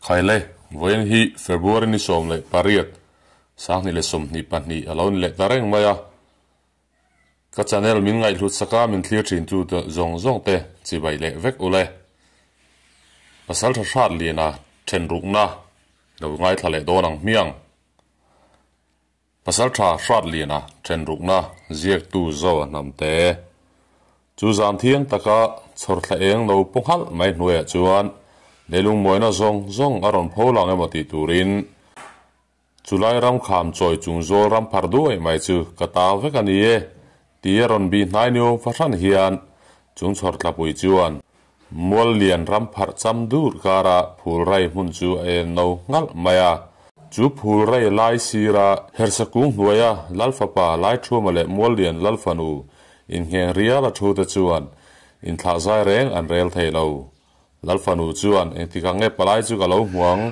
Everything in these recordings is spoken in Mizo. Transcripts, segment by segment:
Khaile, vawiin hi February ni 18, 2022 a lo ni leh ta reng mai a. Ka channel min ngaihhlut saka min thlir thin tu te zawng zawng te chibai leh vek ule. Pasaltha hrat liana then rukna lo ngaithla leh dawn ang hmiang. Pasaltha hrat liana then rukna ziaktu zo a hnam te. Chu zan thiang taka chhawrthla eng lo pu nghalh mai hnuaiah chuan leilung mawina zawng zawng a rawn pho lang emaw tih turin Chulai ram kham chawi chung zawl ram phar duai mai chu ka ta vek a ni e, ti a rawn bih hnai ni awm fahran hian chung chhawr tlapui chuan mual lian ram pharh cham dur kara phul rai hmun chu a en no nghalh mai a. Chu phul rai lai sira hersa kung hnuaia Lalfapa Laithuama leh mual lian Lalfanu inngeng rial a thu te chuan inthlah zai reng an rel thei lo. Lalfanu chuan engtik ang nge palai chu ka lo hmu ang?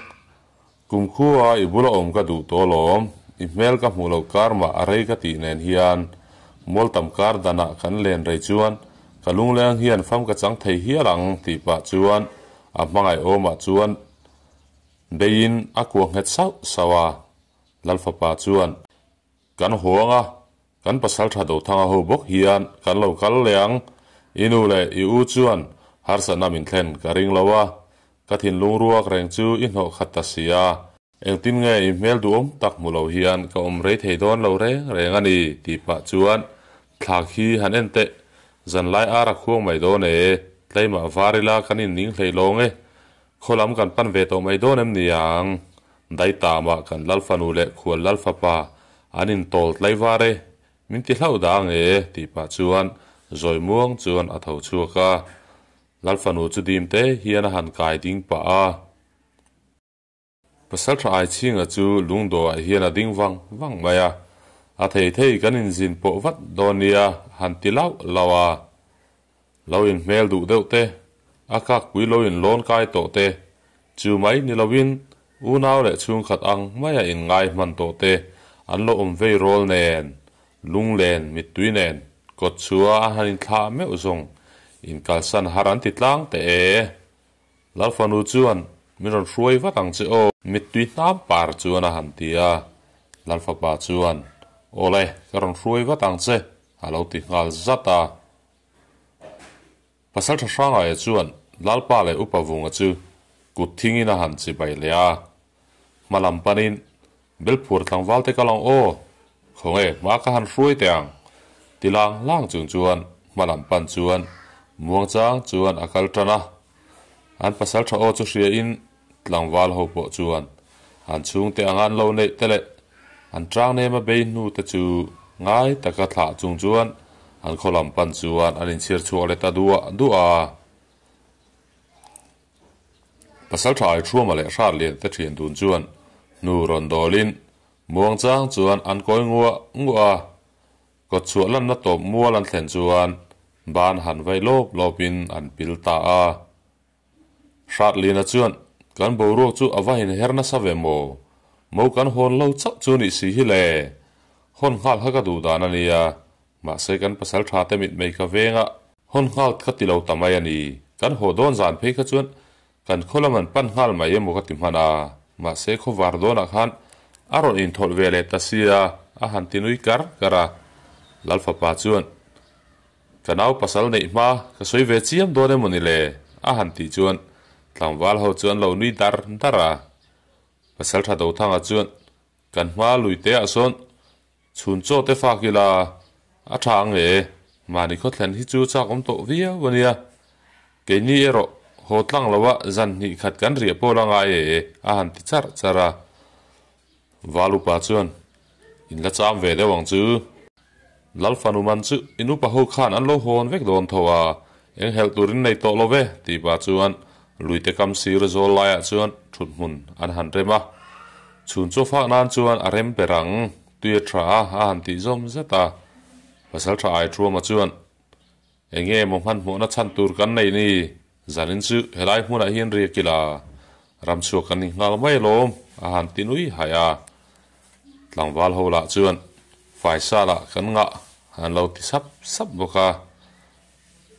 Kum khua i bula awm ka duh tawh alawm, i hmel ka hmuh loh kar mah a rei ka tih nen hian mual tam kar danah kan len rei chuan ka lungleng hian fam ka chang thei hial ang tih pah chuan a hmangaih awmah chuan beiin a kuah nghet sauh sauh a. Lalfapa chuan, Kan haw ang a, kan pasal tha Dothanga ho bawk hian kan lo kal leh ang. I nu leh i u chuan harsatna min thlen ka ring lo a, ka thinlung ruak reng chu i hnawh khat ta si a. Engtin nge i hmel duhawm tak hmu lo hian ka awm rei thei dawn lo reng reng a ni tih pah chuan thla khi han en teh, zanlai ar a khuang mai dawn e, tleimah var ila kan inning hlei lawng e, Khaw lam kan pan ve tawh mai dawn em ni ang? Daitamah kan Lalfanu leh Khual Lalfapa an intawl tlaivar e, min ti hlauh dah ang e, tih pah chuan zawi muang chuan a tho chhuak a. Lalfanu chu dim te hian a han kai ding pah a. Pasalṭha Aichhinga chu lungdawhah hian a ding vang vang mai a, a thei thei kan inzin pawh vat dawn nia han ti lauh lauh a. Lo inhmel duh deuh te, a kakpui lo inlawn kai tawh te, chu mai ni loin unau leh chhungkhat ang maia inngai hman tawh te an lo awm vei rawl nen, lunglen mittui nen kawt chhua a han inthlah meuh zawng inkalsan har an ti tlang teh e. Lalfanu chuan, Min rawn hruai vat ang che aw. Mittui hnam par chuan a han ti a. Lalfapa chuan, Awle, ka rawn hruai vat ang che, a lo ti nghal zat a. Pasalṭha Hrangaia chuan Lalpa leh Upa Vunga chu kut thingin a han chibai leh a. Hma lam panin, Belphur tlangval te kal ang aw, khawnge hma ka han hruai teh ang, ti lang lang chung chuan hma lam pan chuan muangchang chuan a kal tan a. An pasalṭha aw chu hriain tlangval ho pawh chuan an chhungte anga an lo neih te leh an tang nema bei hnu te chu ngai taka thlah chung chuan an khaw lam pan chuan an inchhir chhuak leh ta duah duah a. Pasalṭha Aithruama leh Hratlian te ṭhian dun chuan hnu rawn dawlin muangchang chuan an kawi nguah nguah a, kawt chhuah lanna tawp mual an thlen chuan ban han vaih lawp lawpin an pil ta a. Hratliana chuan, Kan boruak chu a va inher nasa ve maw? Mo kan hawn lo chauh chu nih si hi le. Hawn nghal kha ka duh dan a nia, mahse kan pasal tha te mitmei ka veng a, hawn nghal ka ti lo ta mai a ni. Kan haw dawn zan phei kha chuan kan khaw lam an pan nghal mai emaw ka ti hman a, mahse khaw var dawnah khan a rawn inthawlh ve leh ta sia, a han ti nui kar kar a. Lalfapa chuan, Ka nau pasal neih hma ka sawi ve chiam dawn emaw ni le? a han tih chuan tlangval ho chu an lo nui dar dar a. Pasal tha Dothanga chuan, Kan hma lui te ah sawn chhun chaw te fak ila a tha ang e, mahni khawthlen hi chu chak awm tawh viau a nia. Keini erawh haw tlang loa zan hnih khat kan riah pawh la ngai e, a han ti charh charh a. Val upa chuan, In la cham ve deuh ang chu. Lal fanu man chu in upa ho khan an lo hawn vek dawn tho a, eng helh turin nei tawh lo ve, tih pah chuan luite kam sir zawl laiah chuan thut hmun an han rem a. Chhun chaw fak nan chuan a rem ber ang, tui a tha a, a han tih zawm zet a. Pasaltha Aithuama chuan, Enge maw hmanhmawhna chhan tur kan nei ni? Zanin chu helai hmunah hian riak ila, ram chhuak kan ni nghal mai alawm, a han ti nui haih a. Tlangval ho lah chuan faisa lah kan ngah an lo ti sap sap bawk a.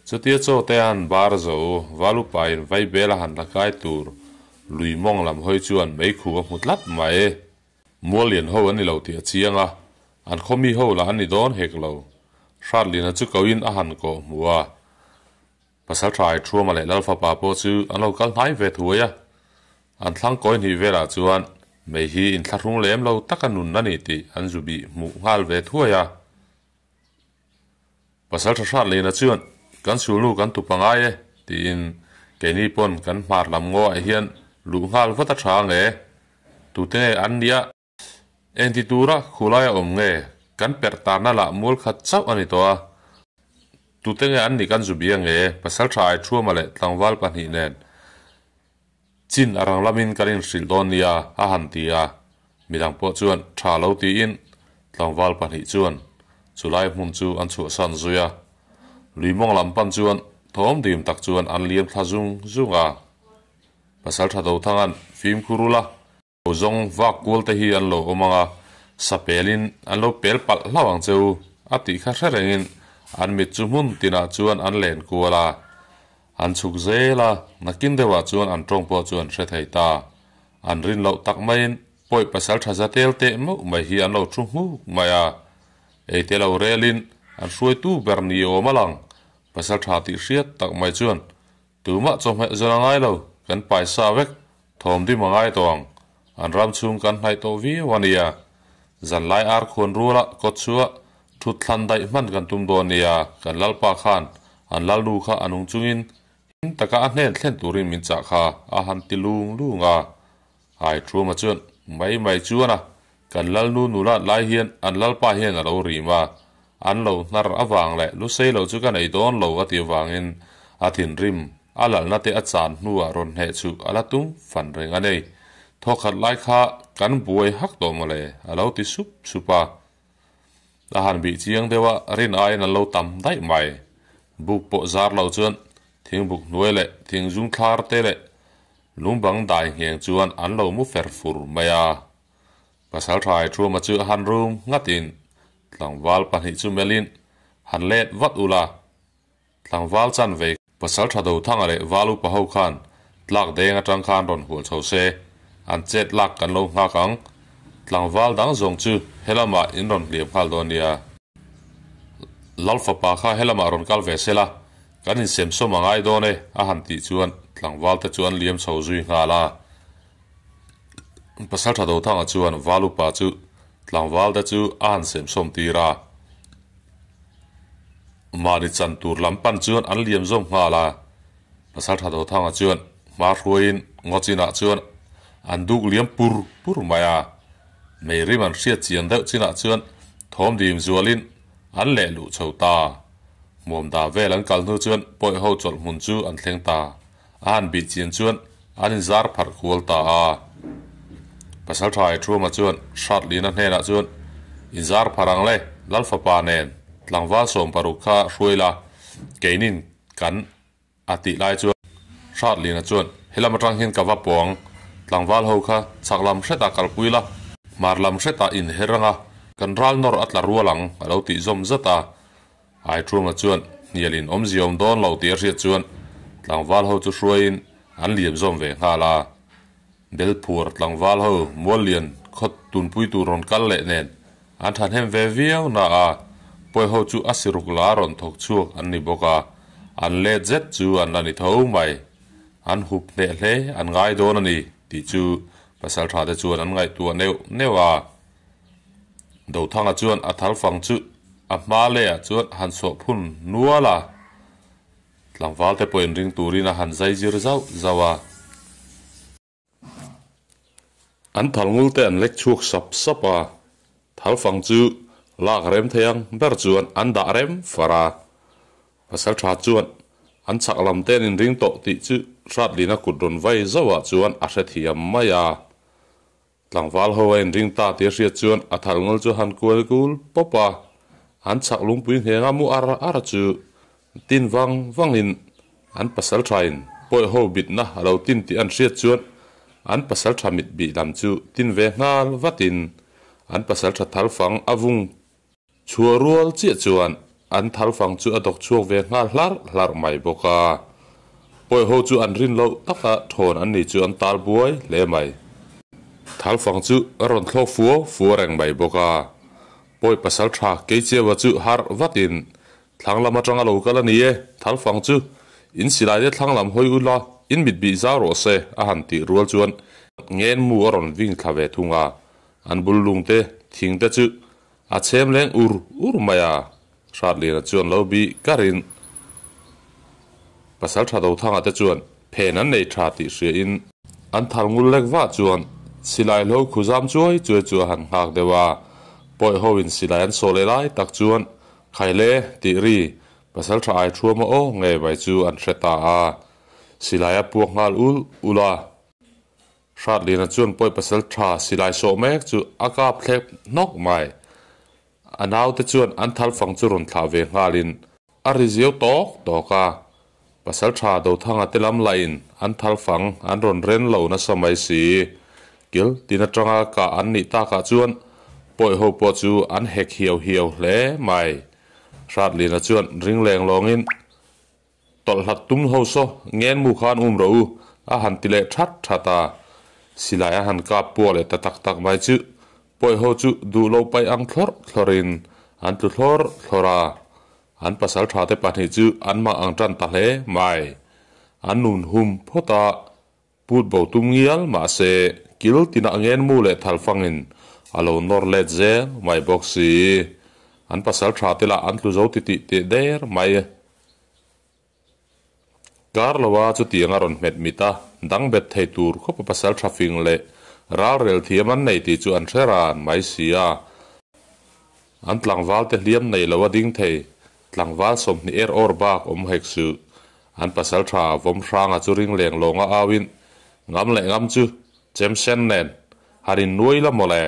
Chutia chaw te a han bar zo, Valupain vaibel a han la kai tur Lui mawng lam hawi chuan meikhu a hmu tlat mai. Mual lian ho an ni lo tih a chiang a, an khaw mi ho lah an ni dawn hek lo. Hratlina chu koin a han kawh hmu a. Pasalṭha Aithuama leh Lalfapa pawh chu an lo kal hnai ve thuai a. An thlang kawi hnih velah chuan mei hi inthlahrung lem lo taka nun a ni tih an zu bih hmuh nghal ve thuai a. Pasalṭha Hratlina chuan, Kan sulnu kan tup a ngai e, tiin keini pawn kan hmar lam ngaw ah hian luh nghal vat a ṭha ang e. Tute nge an nia? Engti tura khulai a awm nge? Kan perh tarna lah mual khat chauh a ni tawh a. Tute nge an nih kan zu bia nge? Pasalṭha Aithuama leh tlangval pahnih nen chin a rang lamin kan inhrilh dawn nia a han ti a. Midang pawh chuan tha lo tiin tlangval pahnih chuan chulai hmun chu an chhuahsan zui a. Lui mawng lam pan chuan thawm dim tak chuan an liam thla zung zung a. Pasalṭha Dothanga'n fimkhur ula Lo zawng vak kual te hi an lo awm ang a, sa pelin an lo pel palh hlauh ang che u, a tih kha hre rengin an mit chu hmun tinah chuan an len kual a. An chhuk zel a, nakin deuhah chuan an tawng pawh chu an hre thei ta. An rin loh tak maiin pawi pasal tha za tel teh meuh mai hi an lo thu hmuk mai a. Eite lo relin an hruaitu ber ni awm a lang, pasal tha tih hriat tak mai chuan Tumah chawhmeh zawn a ngai lo, kan paisa vek, thawm dim a ngai tawh ang. An ram chhung kan hnaih tawh viau a nia. Zanlai ar khuan ruala kawt chhuah thut thlan daih hman kan tum dawn nia, kan lalpa khan an lalnu kha a nung chungin him taka a hnen thlen turin min chah kha a han ti lung lung a. Ai Thuma chuan mai mai chuan a, kan lalnu nulat lai hian an lalpa hian a lo rim a, An lo hnar avang leh lusei lo chu ka nei dawn lo a tih avangin a thinrim a lalna te a chan hnuah rawn hneh chu a la tum fan reng a nei. Thawkhat lai kha kan buai hak tawh mawle a lo ti sup sup a. A han bih chiang deuh a, rin aiin an lo tam daih mai. Buk pawh zar lo chuan thingbuk hnuai leh thingzung thlar te leh lungbang dai ngheng chuan an lo mu fer fur mai a. Pasalṭha Aithuama chu a han rum nghatin Tlangval pahnih chu melhin han let vat ula, tlangval chan ve pasalṭha Dothanga leh Val upa ho khan tlak deng atang khan rawn hual chho se, an chet lak kan lo nghak ang. Tlangval dang zawng chu helamah in rawn hliam nghal dawn nia. Lal fapa kha helamah rawn kal ve sela, kan insemsawm a ngai dawn e, a han tih chuan tlangval te chu an liam chho zui nghal a. Pasalṭha Dothanga chuan Val upa chu tlangval te chu a han semsawm tir a, mahni chan tur lam pan chuan an liam zawm nghal a. Pasalṭha Dothanga chuan hma hruaiin ngaw chinah chuan an duk liam pur pur mai a, mei rim an hriat chian deuh chinah chuan thawm dim zualin an leh luh chho ta. Hmuamda vel an kal hnu chuan pawih ho chawlh hmun chu an thleng ta. A han bih chian chuan an inzar pharh kual ta a. Pasalṭha Aithuama chuan Hratlina hnenah chuan, Inzar pharh ang le, Lal fapa nen tlangval 16 kha hruai la, keinin kan a tih lai chuan Hratlina chuan, Helam atang hian ka va pawng, tlangval ho kha chhak lam hretah kalpui la, hmar lam hretah inher anga kan ral nawr a tla rual ang a lo tih zawm zat a. Aithuama chuan hnial in awmzia awm dawn lo tih a hriat chuan tlangval ho chu hruaiin an liam zawm ve nghal a. Belphuar tlangval ho Muallian khaw tunpui tur rawn kal leh nen an thahnem ve viau na a, pawi ho chu a siruk la rawn thawk chhuak an ni bawk a, an let zet chu an la ni tho mai. An hup hneh hle an ngai dawn a ni tih chu pasaltha te chuan an ngaihtuah neuh neuh a. Dothanga chuan a thalfang chu a hma lehah chuan han sawh phun nual a, tlangval te pawhin ring turin a han zai zir zauh zauh a. An thalngul te an lek chhuak sap sap a, thalfang chu lak rem thei ang ber chuan an dah rem far a. Pasaltha chuan an chhak lam te an inring tawh tih chu Hratlina kut rawn vai zauhah chuan a hrethiam mai a. Tlangval ho a inring ta tih a hriat chuan a thalngul chu han kual kul pawp a, an chhak lungpui hnenga mu ar ar chu tin vang vangin an pasalthain pawi ho bitna a lo tin tih an hriat chuan an pasaltha mit bih lam chu tin ve nghal vatin an pasaltha thalfang a vung Chhuah rual chiah chuan an thalfang chu a dawk chhuak ve nghal hlarh hlarh mai bawk a. Pawi ho chu an rin loh taka thawn an ni chu an tal buai hle mai. Thalfang chu a rawn thlawk fuau fuau reng mai bawk a. Pawi pasal tha Keicheua chu harh vatin thlang lam atanga lo kal a ni e, Thalfang chu in silai te thlang lam hawi ula in mit bih zau rawh se a han tih rual chuan ngenmu a rawn ving thla ve thung a. An bul lung te thing te chu a chhem leng ur ur mai a, Hratliana chuan lo bih karin Pasal tha Dothanga te chuan phen an nei tha tih hria in an thal ngul lek vah chuan silai hlo khu zam chuai chuai chu a han nghak deuh a, pawi ho in silai an saw leh lai tak chuan Khaile tih ri Pasal tha ai thuama aw ngei mai chu an hre ta a, silai a puak nghal ul ul a. Hratliana chuan pawi pasal tha silai sawh mek chu a kap thlep hnawk mai. A naute chuan an thal fang chu rawn thlah ve nghalin a ri ziau tawk tawk a. Pasal tha Dothanga te lam lahin an thal fang an rawn ren lo nasa mai si. Kil tin atanga kah an nih takah chuan pawi ho pawh chu an hek hiau hiau hle mai. Hratliana chuan ring leng lawngin Tawlh hlat tum ho saw ngen mu khan um rawh u, a han ti leh that that a. Silai a han kap puah leh ta tak tak mai chu pawi ho chu duh lo paih ang thlawrh thlawrhin an tlu thlawrh thlawrh a. An pasal tha te pahnih chu an mah ang tan ta hle mai. An nun hum phawt a, put bo tum ngial mahse kil tinah ngen mu leh thal fangin a lo nawr let zel mai bawk si. An pasal tha te lah an tlu zo titih teh der mai. Kar loa chutiang a rawn hmet mit a, dang bet thei tur khawpa pasal tha fing leh ralrel thiam an nei tih chu an hre ran mai si a. An tlangval te hliam nei lo a ding thei, tlangval 20 er awr bak awm hek suh. An pasal tha vawm hranga chu ring leng lawnga auin, Ngam leh ngam chu chem sen nen han in nuai la mawle,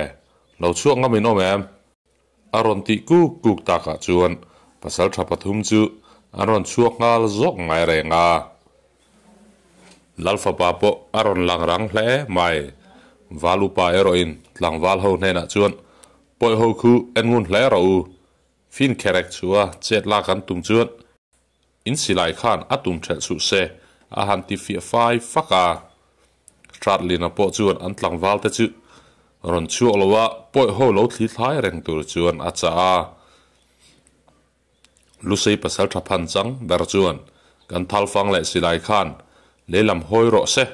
lo chhuak ngam in awm em? A rawn tih kuk kuk takah chuan pasal tha pathum chu an rawn chhuak nghal zawk ngai reng a. Lal fapa pawh a rawn lang rang hle mai. Val upa erawhin tlangval ho hnenah chuan, Pawi ho khu en ngun hle rawh u. Fin kherek chua chet lak an tum chuan in silai khan a tum thelh suh se a han ti fiah fai fak a. Hratlina pawh chuan an tlangval te chu rawn chhuak lo a, pawi ho lo thli thlai reng tur chuan a chah a. Lusei pasal tha phan chang ber chuan kan thalfang leh silai khan lehlam hawi rawh se,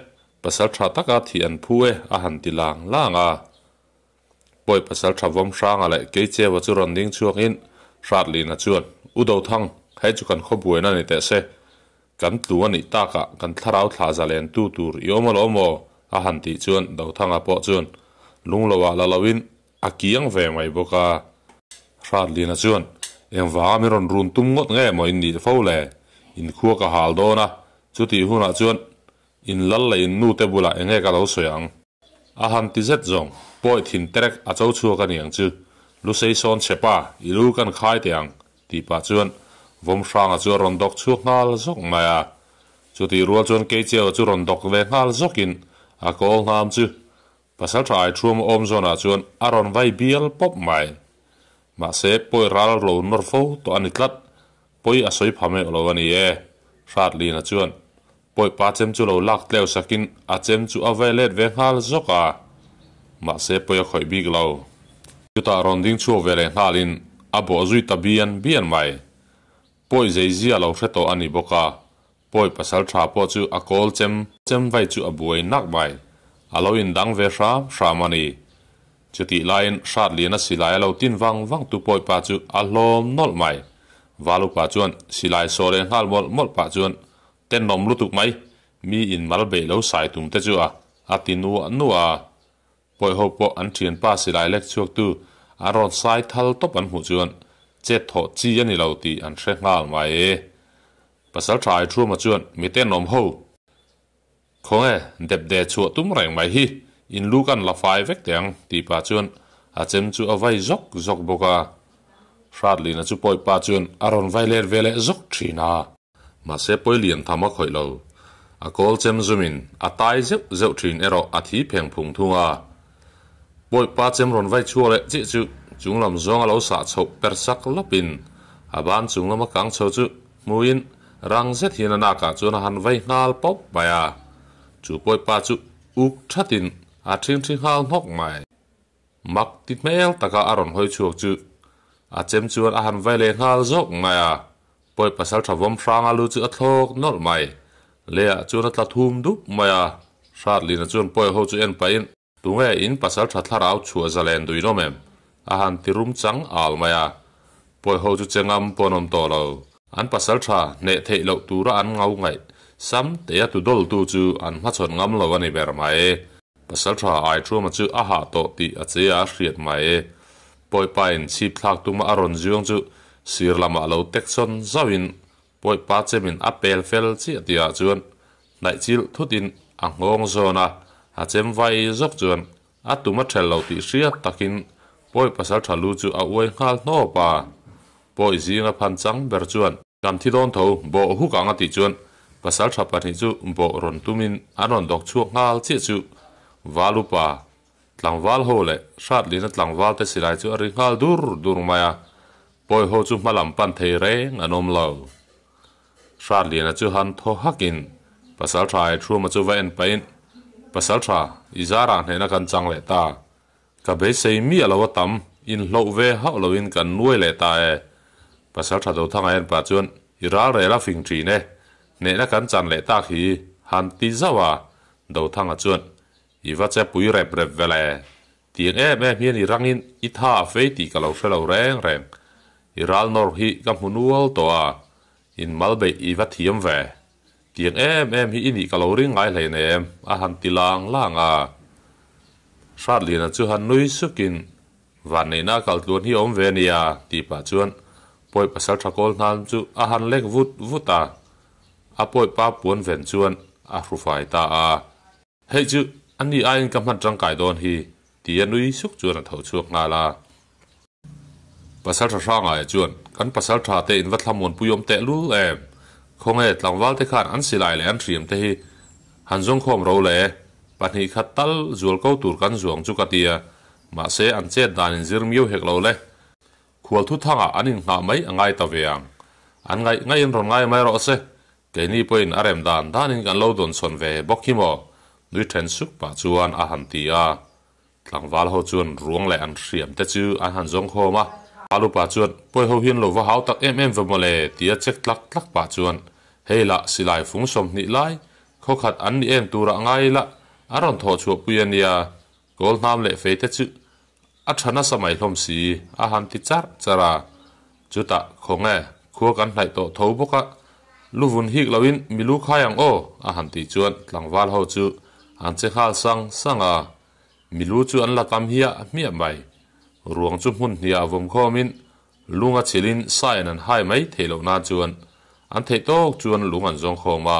pasal tha taka thih an phu e a han ti lang lang a. Pawi pasal tha vawm hranga leh Keicheua chu rawn ding chhuakin Hratlina chuan, U Dothang, hei chu kan khaw buaina ni teh se. Kan tlu a nih takah kan thlarau thla zalen tu tur i awm alawm aw? a han tih chuan Dothanga pawh chuan lungloah la loin a kiang ve mai bawk a. Hratlina chuan, Engvanga min rawn run tum ngawt nge maw in nih fo le? In khua ka hal dawn a, chutih hunah chuan in lal leh in nute bulah enge ka lo sawi ang? A han ti zet zawng, pawi thin terek a cho chhuak a niang chu, Lusei sawn che pa, i lu kan khai teh ang, tih pah chuan vawm hranga chu a rawn dawk chhuak nghal zawk mai a. Chutih rual chuan Keicheu chu rawn dawk ve nghal zawkin a kawl ngham chu Pasalṭha Aithuam awm zawnah chuan a rawn vai bial pawp mai. Mahse, pawi ral lo nawr fo tawh a ni tlat, pawi a sawi pha meuh lo a ni e, Hratlina chuan Pawi pa chem chu lo lak tleu sakin a chem chu a ve let ve nghal zawk a, mahse pawi a khawih bik lo. Chutah rawn ding chhuak ve leh nghalin a bawh zui ta bian bian mai. Pawi zeizia lo hre tawh a ni bawk a, pawi pasal tha pawh chu a kawl chem chem vai chu a buai nak mai. A lo indang ve hram hram a ni. Chutih laiin hrat lian a silai a lo tin vang vang tu pawi pa chu a hlawm nawlh mai. Valupa chuan silai sawh leh nghal mawlh mawlh pah chuan Tenawm lutuk mai, mi in mal beih lo sai tum te chu a, a ti nuah nuah a. Pawi ho pawh an thianpa silai lek chhuak tu an rawn sai thal tawp an hmuh chuan chet thawh chi a ni lo tih an hre nghal mai e. Pasal tha Aithuama chuan mi tenawm ho khawnge dep de chhuah tum reng mai hi in lu kan la fai vek teh ang tih pah chuan a chem chu a vai zawk zawk bawk a. Hratlina chu pawipa chuan a rawn vai let ve leh zawk thin a. Mahse pawi lian tham a khawih lo. A kawl chem zumin a tai zeuh zeuh thin erawh a thi pheng phung thung a. Pawi pa chem rawn vai chhuak leh chiah chu chung lam zawng a lo sah chhoh per sak lawpin a ban chung lama kang chho chu hmuin Rang zet hian a nakah chuan a han vai nghal pawp mai a, chu pawipa chu uk thatin a thingthi nghal hnawk mai. Mak ti hmel taka a rawn hawi chhuak chu a chem chuan a han vai leh nghal zawk mai a, pawi pasaltha vawm hranga lu chu a thlawk nawlh mai. Leiah chuan a tla thum dup mai a, Hratlina chuan pawi ho chu en pahin, Tunge in pasaltha thlarau chhuah zalen duinawm em? a han ti rum chang al mai a, pawi ho chu che ngam pawh an awm tawh lo. An pasaltha hneh theih loh tura an ngau ngaih sam teia tu dawltu chu an hmachhawn ngam lo a ni ber mai. Pasaltha Aithuama chu a hah tawh tih a che a hriat mai. Pawipain chhip thlak tuma a rawn zuang chu sir lamah lo tek sawn zauhin Pawipa chemin a pel fel chiah tihah chuan hnaih chilh thutin a nghawng zawn a, a chem vai zawk chuan a tum a ṭhelh lo tih hriat takin Pawi pasalṭha lu chu a uai nghal hnawp a. Pawi zinga phan chang ber chuan kan thi dawn tho bawh huk ang a tih chuan pasalṭha pahnih chu bawh rawn tumin an rawn dawk chhuak nghal chiah chu Valupa tlangval ho leh Hratlina tlangval te silai chu a ri nghal dur dur mai a, Pawi ho chu hma lam pan thei reng an awm lo. Hratliana chu han thaw hakin Pasalṭha Aithuma chu va en pahin, Pasalṭha, i zarah hnehna kan chang leh ta. Ka beisei miah lo a tam, inhloh ve hauh loin kan nuai leh ta e. Pasalṭha Dothanga en pah chuan, I ral rel a fing ṭhin e. Hnehna kan chan leh tak hi, han ti zauh a. Dothanga chuan, I va che pui rep rep vel e. Tiang em em hian i rangin i tha a fei tih ka lo hre lo reng reng. I ral nawr hi ka hmu nual tawh a, in mal beih i va thiam ve. Tiang em em hi i nih ka lo ring ngai hleinem, a han ti lang lang a. Hratliana chu han nui sukin, Vanneihna a kal tluan hi a awm ve nia, tih pah chuan pawi pasal tha kawl hnan chu a han lek vut vut a. A pawi pa puan ven chuan a hrufai ta a. Hei chu a ni aiin ka hman tangkai dawn hi, tia nui suk chuan a tho chhuak nghal a. Pasaltha Hrangaia chuan, Kan pasaltha te in va thlamuanpui awm teh lul em? Khawnge tlangval te khan an silai leh an hriam te hi han zawngkhawm ro le? Pahnih khat tal zual ko tur kan zuang chu ka ti a, mahse an chet dan in zir miau hek lo le. Khual thuthangah an innghah mai a ngai ta ve ang. An ngaih ngaihin rawn ngai mai rawh se, Keini pawhin a rem dan danin kan lo dawnsawn ve bawk hi maw? Nui then suk pah chuan a han ti a. Tlangval ho chuan ruang leh an hriam te chu an han zawng khawm a. Alupa chuan, Pawi ho hian lo va hau tak em em ve maw le? tia check tlak tlak pah chuan, Hei lah silai fung 20 lai, khawkhat an ni em turah ngai ila a rawn thawh chhuah pui a nia. Kawl hnam leh fei te chu A tha nasa mai hlawm si, a han ti charh charh a. Chutah, Khawnge, khua kan hnaih tawh tho bawk a, lu vun hik loin mi lu khai ang aw, a han tih chuan tlangval ho chu an che nghal sang sang a. Mi lu chu an la tam hiah hmiah mai. Ruang chu hmun hniah vawm khawmin lung a chhilhin sain an hai mai theih loh nan chuan an theih tawk chuan lung an zawng khawm a.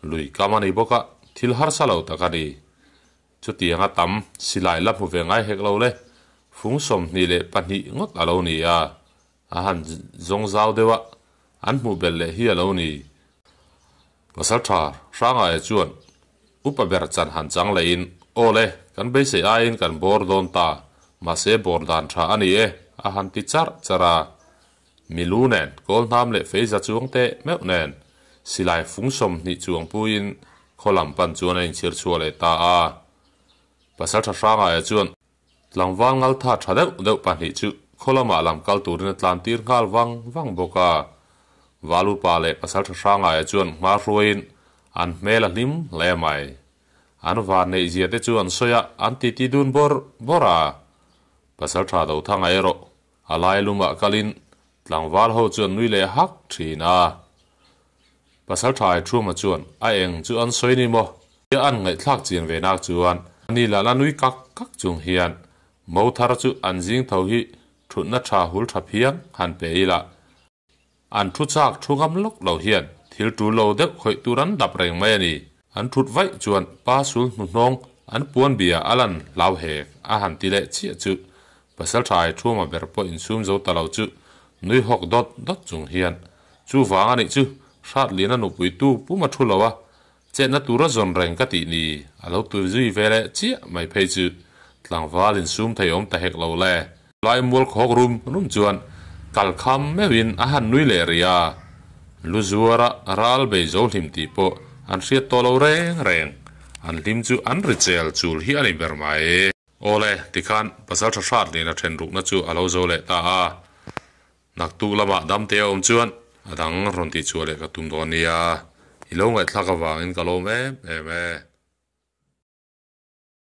Lui kam a ni bawk a, thil harsa lo tak a ni. Chutianga tam silai la hmu ve ngai hek lo le, fung 22 ngawt a lo ni a, a han zawng zau deuh a, an hmuh belh leh hi a lo ni. Pasaltha Hrangaia chuan upa ber chan han chang lehin, Aw le, kan beisei aiin kan bawr dawn ta, mahse bawr dan tha a ni e, a han ti charh charh a. Milu nen, kawl hnam leh feiza chuang teh meuh nen, silai fung 20 chuang puiin khaw lam pan chuan a inchhir chhuah leh ta a. Pasaltha Hrangaia chuan tlangval ngal tha tha deuh deuh pahnih chu khaw lamah lam kal turin a tlan tir nghal vang vang bawk a. Valupa leh Pasaltha Hrangaia chuan hma hruaiin an hmel a hlim hle mai. An van neih zia te chu an sawi a, an titi dun bawrh bawrh a. Pasaltha Dothanga erawh A lai lumah kalin tlangval ho chuan nui leh hak thin a. Pasaltha Aithuma chuan a eng chu an sawi ni maw? Tia an ngaihthlak chian ve nak chuan ani lah la nui kak kak chung hian mo thar chu an zing tho hi thutna tha hul tha phiang han pe ila. An thu chak thu ngam lawk lo hian thil tul lo deuh khawih tur an dap reng mai a ni. An thut vaih chuan pa sul hnuhnawng an puan bia a lan hlau hek a han ti leh chiah chu Pasaltha Aithuma ber pawh insum zo ta lo chu nui hawk dawt dawt chung hian chuvang a nih chu Hratliana nupui tu pum a thu lo a, chetna tura zawn reng ka tih ni a lo tui zui ve leh chiah mai phei chu tlangval insum thei awm ta hek lo le. Lai mual khawk rum rum chuan kal kham meuhin a han nui leh rih a. Lu zuara ral bei zo hlim tih pawh an hriat tawh lo reng reng. An hlim chu an ri chel chul hi a ni ber mai. Awle, tikhan Pasaltha Hratliana then rukna chu a lo zo leh ta a. Naktuk lamah damte a awm chuan a dang rawn tih chhuah leh ka tum dawn nia. I lo ngaihthlak avangin ka lawm em em e.